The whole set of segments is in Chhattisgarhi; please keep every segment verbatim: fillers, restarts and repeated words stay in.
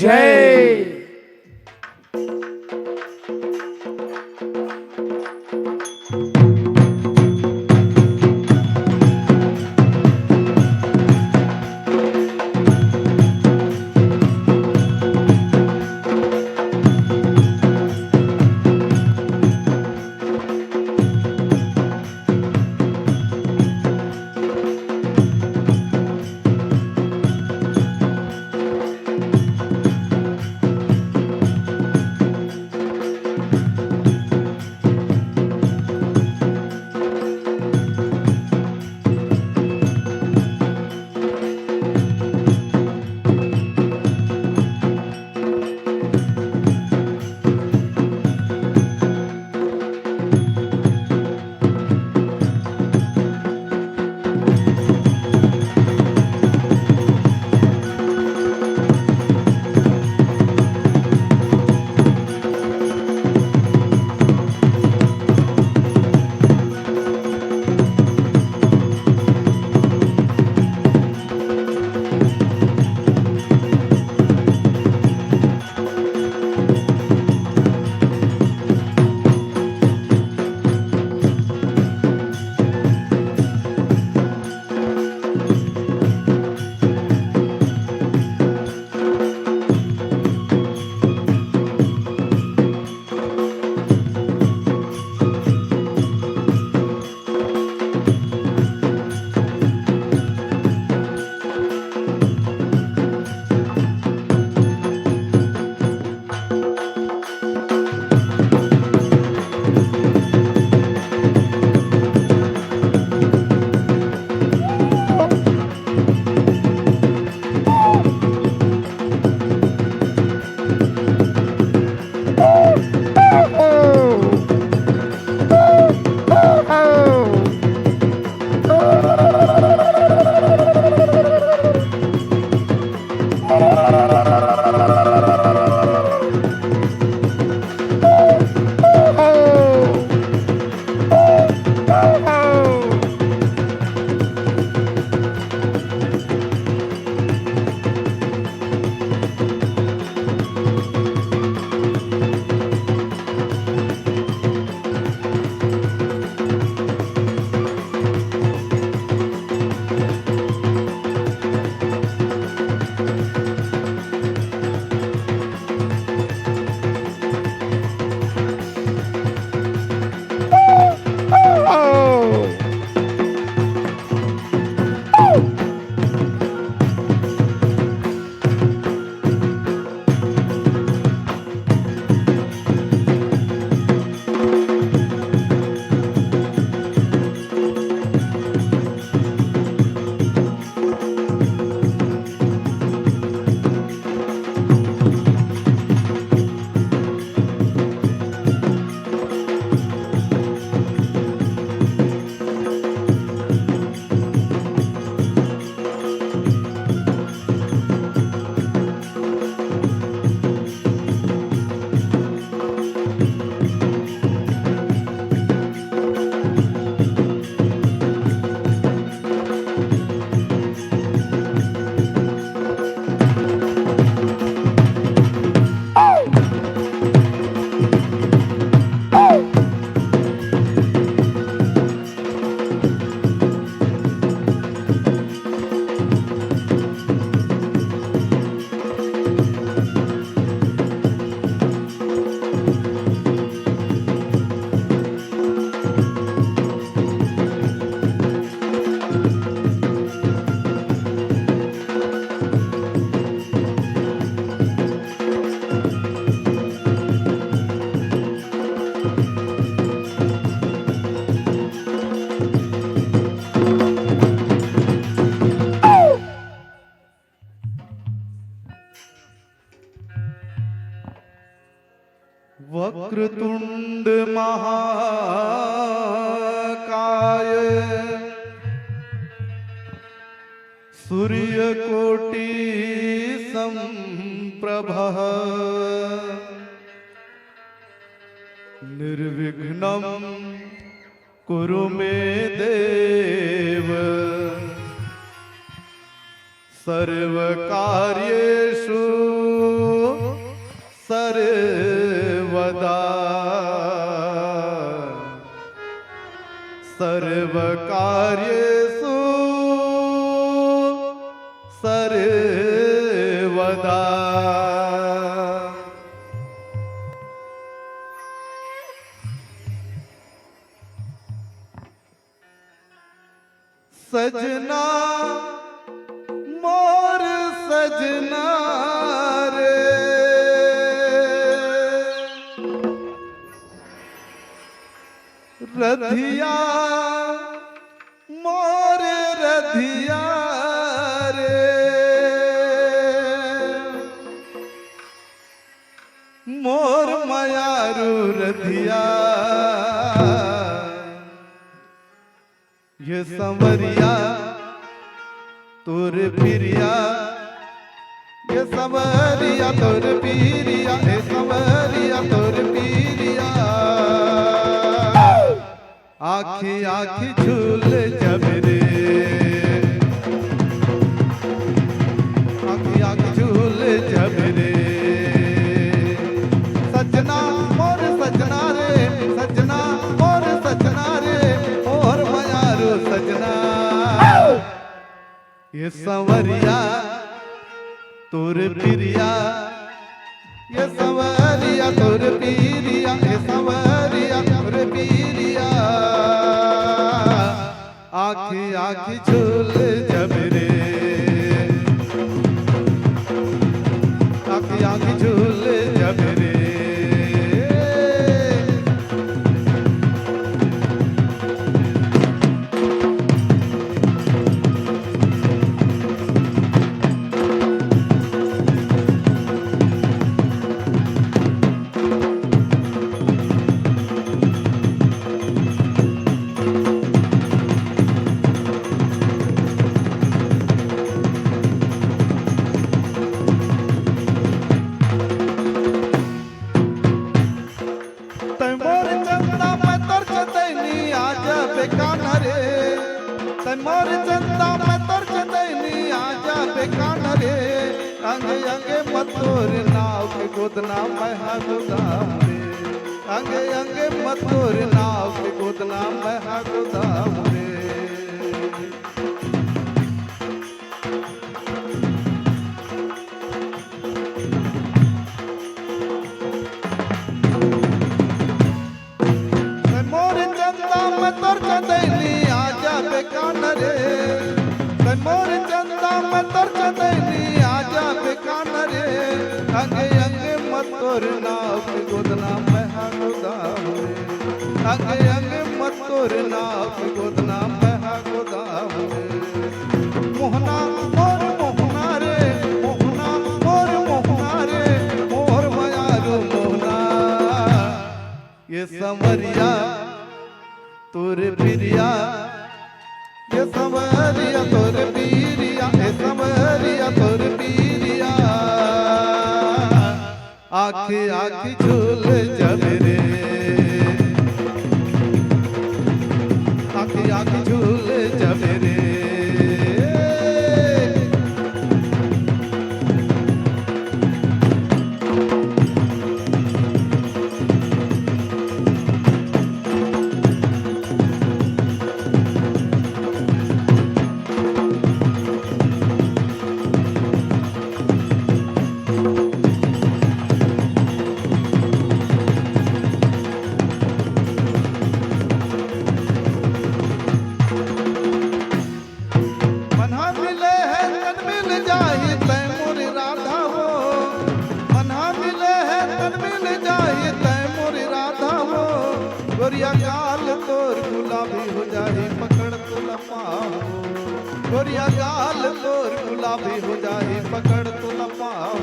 जय। वक्रतुंड महाकाय सूर्यकोटि संप्रभः निर्विघ्नं कुरु मे देव सर्वकार्येषु। सर्वकार्येषु सर्वदा। सजना, मोर सजना रे, रधिया, मोर रधिया रे, मोर मयारू रधिया। ये संवरिया तोर पिरिया, ये संवरिया तोर पिरिया, ये संवरिया तोर पिरिया। आँखी आँखी झूल जब रे, आँखी आँखी झूल जब रे। सजना, मोर सजना रे, सजना, मोर सजना रे, मोर मयारू सजना। ये संवरिया तोर पिरिया, ये संवरिया तोर पिरिया, ये संवरिया तोर पिरिया। आँखी आँखी झूल जब रे, आँखी आँखी झूल जब रे। तै मोर चंदा मैं तोर चंदैनी आ जाबे कान्हा रे। तै मोर चंदा मैं तोर चंदैनी आ जाबे कान्हा रे। अंगे अंगे म तोर नाव के गोदना मैं हा गोदाम रे। अंगे अंगे म तोर नाव के गोदना मैं हा गोदाम रे। तै मोर चंदा मैं तोर चंदैनी आ जाबे कान्हा रे। तै मोर चंदा मैं तोर चंदैनी आ जाबे कान्हा रे। अंगे अंगे म तोर नाव के गोदना मैं हा गोदाम रे। अंगे अंगे म तोर नाव के गोदना मैं हा गोदाम रे। मोहना, मोर मोहना रे, मोहना, मोर मोहना रे, मोर मयारू मोहना। ये संवरिया तोर पिरिया, ये संवरिया तोर पिरिया, ये संवरिया तोर पिरिया। आँखी आँखी झूल जब रे, आँखी आँखी झूल जब रे। मन हा मिले हे तन मिल जाही तै मोर राधा हो। मन हा मिले हे तन मिल जाही तै मोर राधा हो। गोरिया गाल तोर गुलाबी हो जाही पकड़ तो लपाओ। गोरिया गाल तोर गुलाबी हो जाही पकड़ तो लपाओ।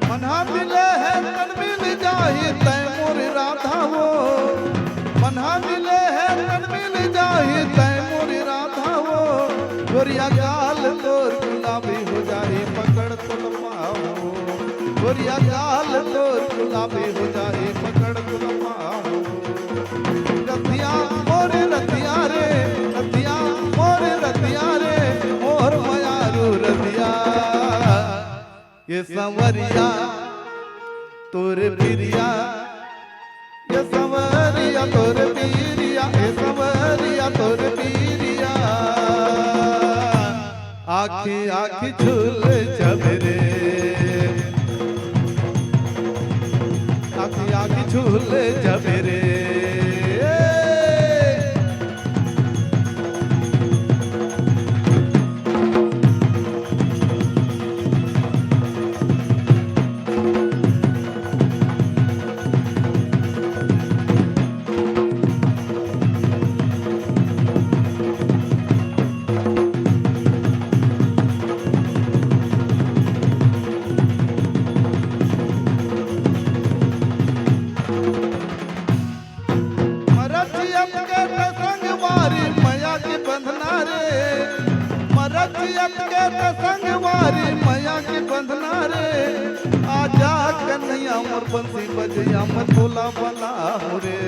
मन हा मिले हे तन मिल जाही तै मोर राधा हो। मन हा मिले हे तन मिल जाही तै मोर राधा हो। गोरिया गाल तोर गुलाबी हो जाही पकड़ तो लपाओ। गोरिया गाल तोर गुलाबी हो जाही पकड़ तो लपाओ। रतिया मोर रतिया रे, रतिया मोर रतिया रे, मोर ए संवरिया तोर पिरिया, ए संवरिया तोर पिरिया, ए संवरिया तोर पिरिया। आखी आखी झूल जबरे, आखी आखी झूल जबरे। मरत जियत के त संगवारी मया के बंधना रे, मरत जियत के त संगवारी मया के बंधना रे। आजा कन्हैया मोर बंसी बजैया मैं तोला बलाहूँ रे,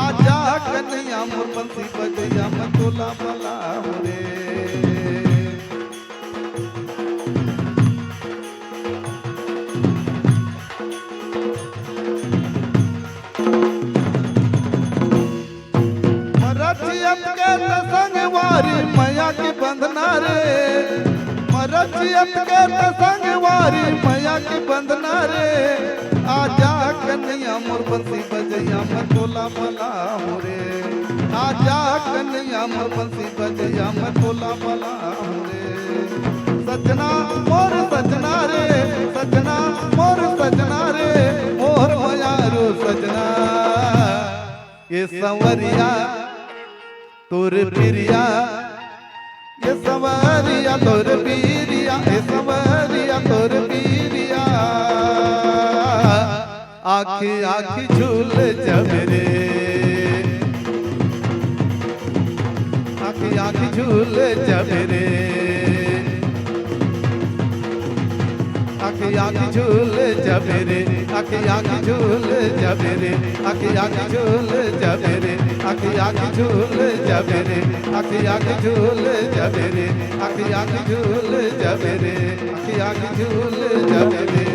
आजा कन्हैया मोर बंसी बजैया मैं तोला बलाहूँ रे। मरत जियत के त संगवारी मया के बंधना रे, मरत जियत के त संगवारी मया के बंधना रे। आजा कन्हैया मोर बंसी बजैया मैं तोला बलाहूँ रे, आजा कन्हैया मोर बंसी बजैया मैं तोला बलाहूँ रे। सजना मोर सजना रे, सजना मोर सजना रे, मोर मयारू सजना। ए संवरिया तोर पिरिया, ए संवरिया तोर पिरिया, ए संवरिया तोर पिरिया। आखी आखी झूल जबरे, आखी आखी झूल जबरे। आखी आखी झूल जबरे, आखी आखी झूल जबरे, आखी आखी झूल जबरे, आखी आखी झूल जबरे, आखी आखी झूल जबरे, आखी आखी झूल जबरे, आखी आखी झूल जबरे।